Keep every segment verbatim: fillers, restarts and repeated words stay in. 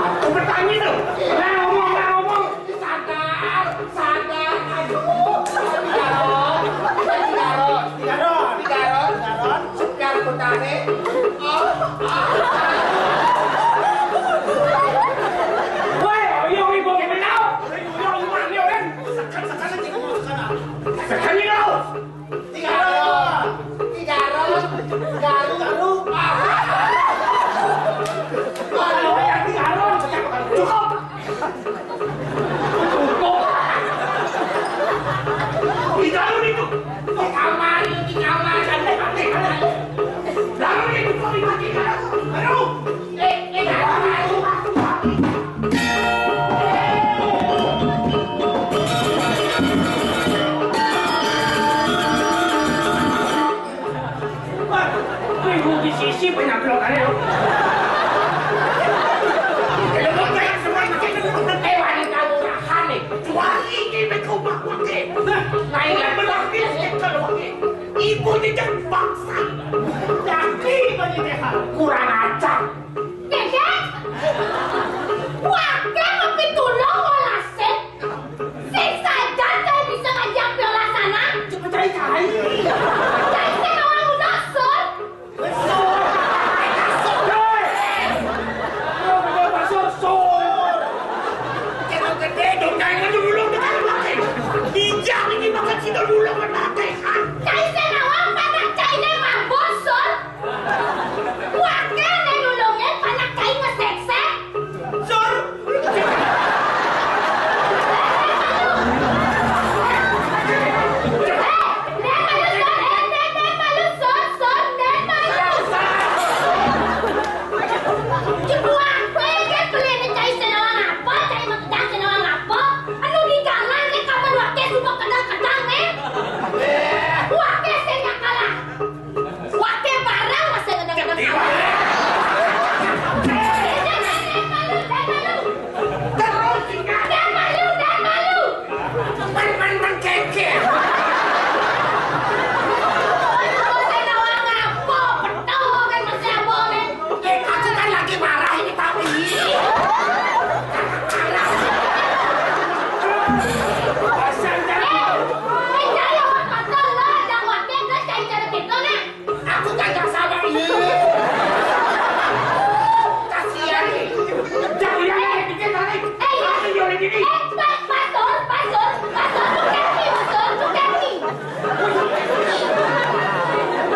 Aku bertanya tuh. Lah ngomong, lah ngomong. Sadar, sadar. Aduh, Tigaron. Tigaron. Tigaron. Tigaron. Tigaron. Sekian putahe. Oh, oh. Woi, oyong ibu kenal. Oyong umahnya, Wen. Sekan, sekan, sekan, sekan. Sekan, sekan. Tigaron, Tigaron, Garu, Garu. Aduh, ya, Tigaron, cukup. Cukup. Tigaron itu. Di kamar, di kamar. Tigaron itu kok dipakai Garu. Aduh. Wah, minggu di sisi banyak blok aja, loh. Kalau mau banyak semua, makin eh, wanita murahan nih. Kecuali ini, mereka ubah pakai. Nah, ini yang berlapis, yang kalau pakai. Ibu ini kan bangsa. Jadi, bagi dia kurang ajar. Kékék! Waké mapitulung welasé. Sing sajan cai bisa ngajak piolah sana. Cuma cai-cai. Cai sing ora ngundang, Sur. Sur. Hei! Lu bener, Pak Sur, Sur. Jangan gede dong, jangan dulu, jangan pakai. Bijak ini makan si dulu, kan pakai. Cai sing nawang, panak cai né mabur, Sur. Waké né nulungin panak cai ngeséksé. Sur. Eh, né malu, Sur. Eh, né, né malu, Sur. Sur, né malu. Cuma waké kan beli né cai sing nawang apa, cai makedang sing nawang apa. Anu di jalan né kapan waké suka kedang-kedang, eh. Waké sing nyakalan. Waké barang masih ada kena kawan. Jangan malu, jangan malu. Terus tinggal. Jangan malu, jangan malu. Man, man, man, kékék. Saya nawang apa? Betul kan masih apa, men? Eh, aku kan lagi marah ini, tapi. Marah. Pasang, jangan. Eh, eh, jangan, Pak, betul lah, jangan, Pak, terus cari cara gitu, nah. Aku kagak sabar ini. Kasihan nih. Jangan, jangan, jangan, jangan. Eh, iya. Jangan, jangan, jangan. Eh, Pak, Pastor, Pastor, Pastor, bukan nih, Pastor, bukan nih.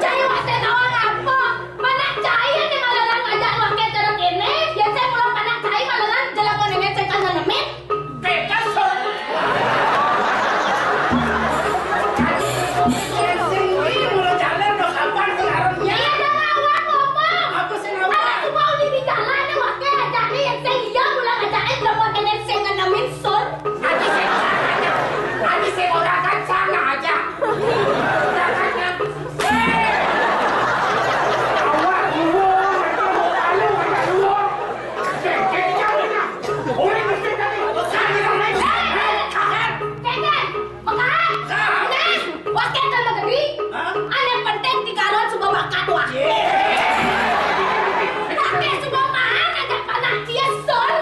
Cai waté nawang apa? Mana cai yang malaran ngajak waké cara kéné? Ya, saya pulang panak cai malaran jalan mau nemen, saya kan nemen. Béda, Sur. Sing iki mula jalan, lho, kapan sing arep nyang? Iya, dah, ngawak ngomong. Apa sing ngawak? Anak cuma udah di jalan, waké aja nih, yang sing iya mula ngajakin, belum waké yang sing ngenemin, Sur. Ati sing, ati sing ora kan sana aja. Ora kan nyang. Eh! Awak dulu, awak dulu, awak dulu. Kéngkén, mekahan. Nah, waké tambah gedé. Hah? Anu penting Tigaron suba bakat, wah. Waké suba maan, ajak panak cia, Sur.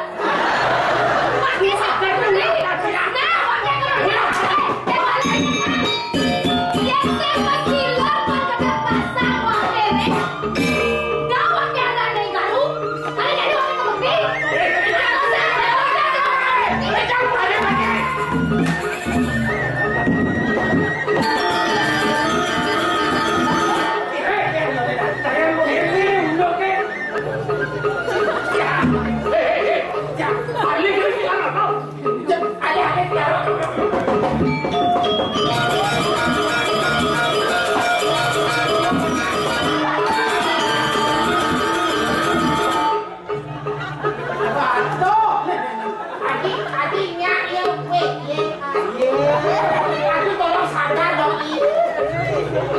Waké sabar gedé. Nah, waké kalau eh, eh, balik. Yén sing wis gila, kok kedek pasang waké, wéh. Dah, waké anak dari Garu. Ada jadi waké kebekti. Waduh. Adi, Adi, nyak, iya, wéh, iya. Iya. Adi, tolong sadar dong, Di.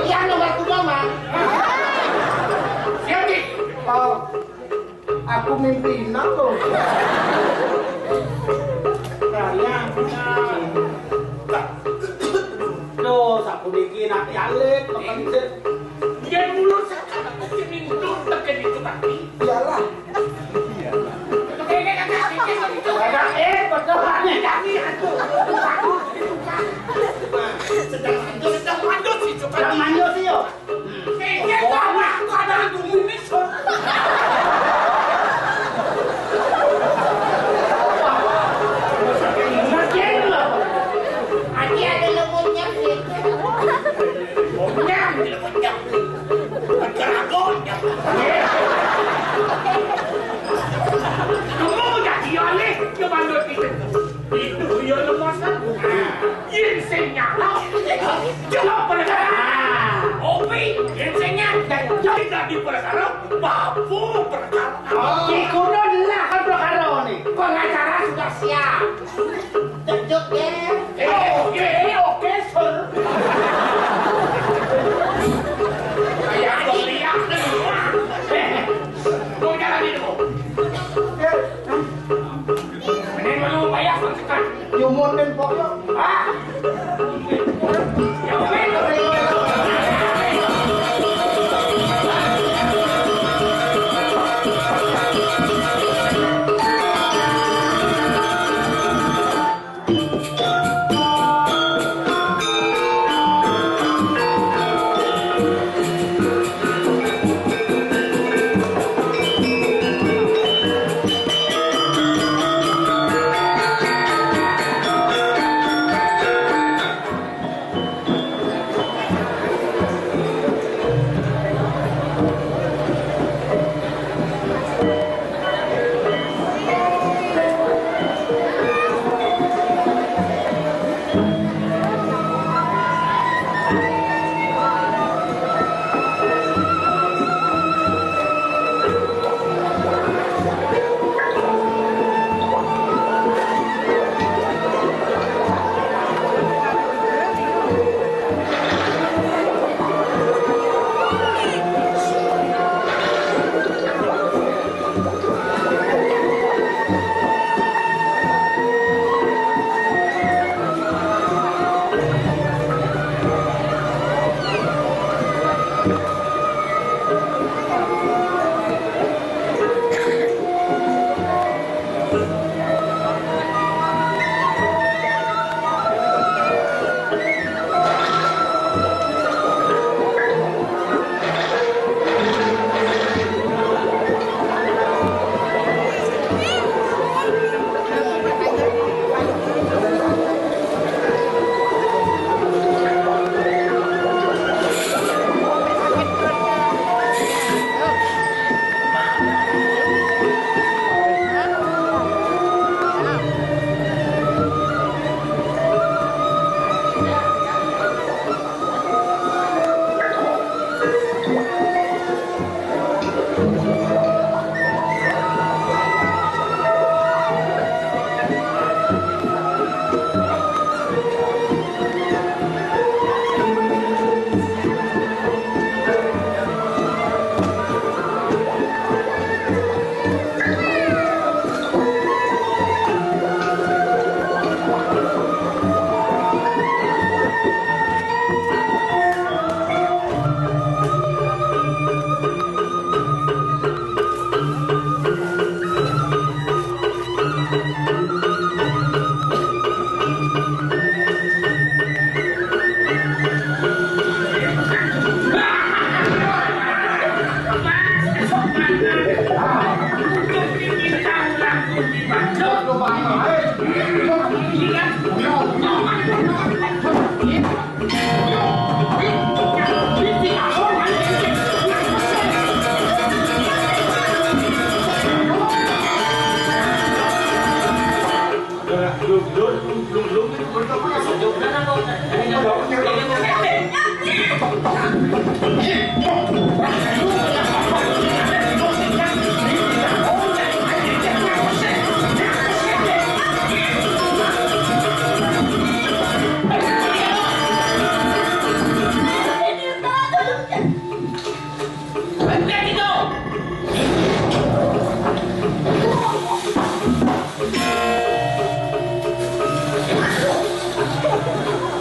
Iya, nomor kuda, Mang. Siap, Di. Oh, aku mimpi enak loh. Sayang. Tuh, sapu dikit, nanti alit, makan sih. Dia mulut. Minggu tekan itu mati. Iyalah. Ada, eh, betul. Ini, ini, aduh. Sedang mandul, sedang mandul sih, coba. Sedang mandul sih, yo. Ini apa? Itu ada hantu mumis. Makin lo. Nanti ada lemutnya, gitu. Punya, punya. Keragon. Kamu udah dialih ke bandut itu. Itu dia lemas kan? Yen sing nyala, jawab perkara. Opi, yen sing nyala, jadi dadi perkara, babu perkara. Iki kuno lah kan perkara ni. Pengacara sudah siap. Duduk, ya. Eh, oke, eh, oke, sir. Kayak aku lihat semua. Eh, mau jalan ini, Bu. Mending lu bayar, Bang Sekan. Nyumut, Ben, pokok. Ah.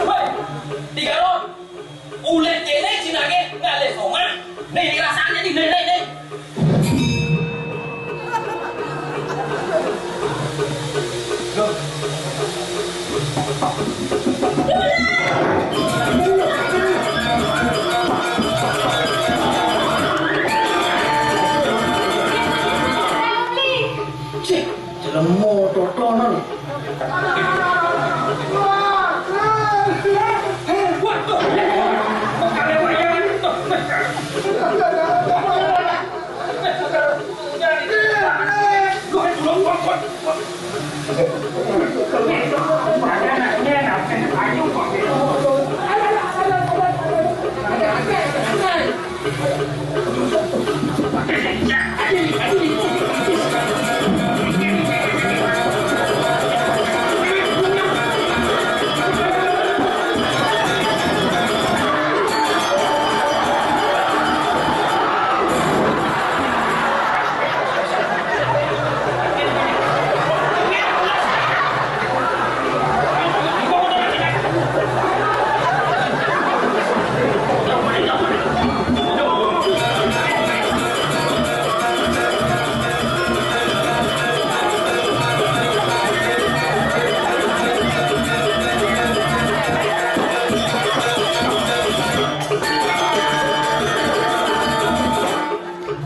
Woi, Tiga Ron, ulet kéné jenengé ngalih omah. Nih, rasane nih, nih, Cih, jelema totonan.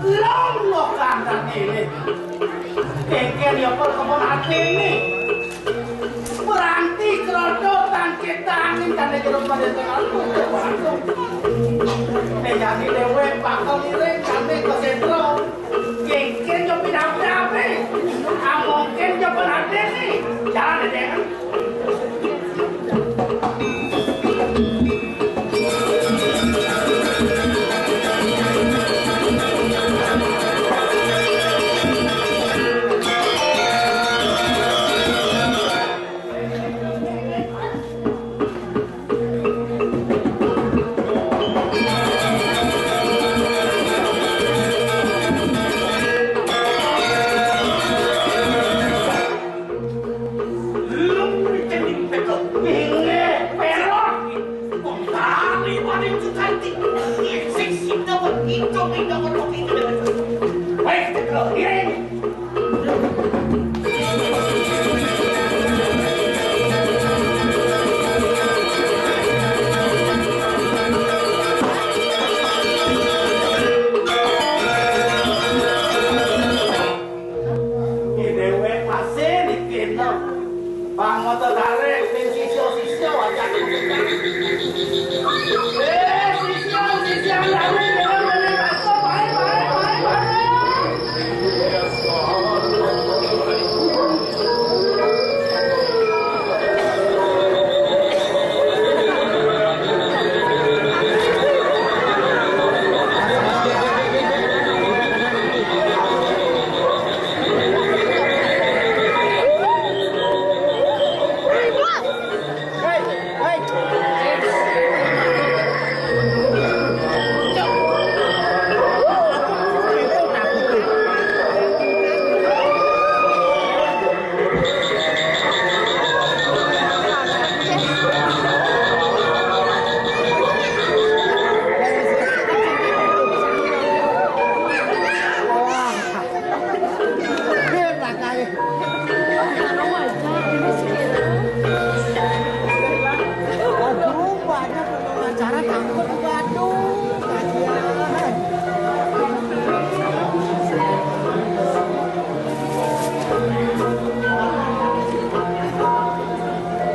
Lha kok kandhane iki. Kengken ya perkembangan atine. Berarti kroto tangkit angin kane jero pada tengah. Nek jane dhewe bakal ngiring kane ke sentro. Kengken yo pindah-pindah ape? Amongken yo berarti nih. Jalan deh, kan? Ki dewek masih dipinter. Bang motor tarik, pin sisio-sisio aja. Eh, sisio, sisio, jangan, jangan, jangan, baik, baik, baik, baik. Aduh, banyak pengacara takut juga, aduh, kasihan.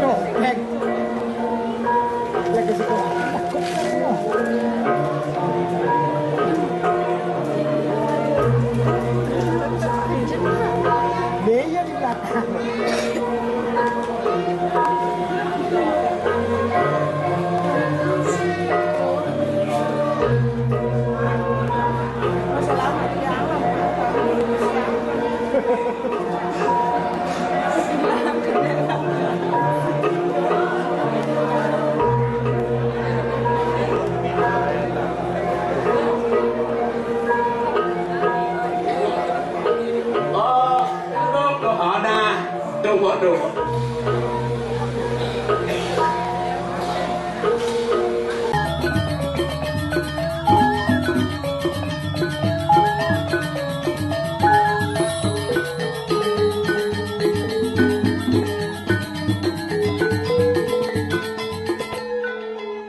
Tuh, Beng. Lagi sekolah. Dia di belakang. Oh, tunggu, tunggu, tunggu.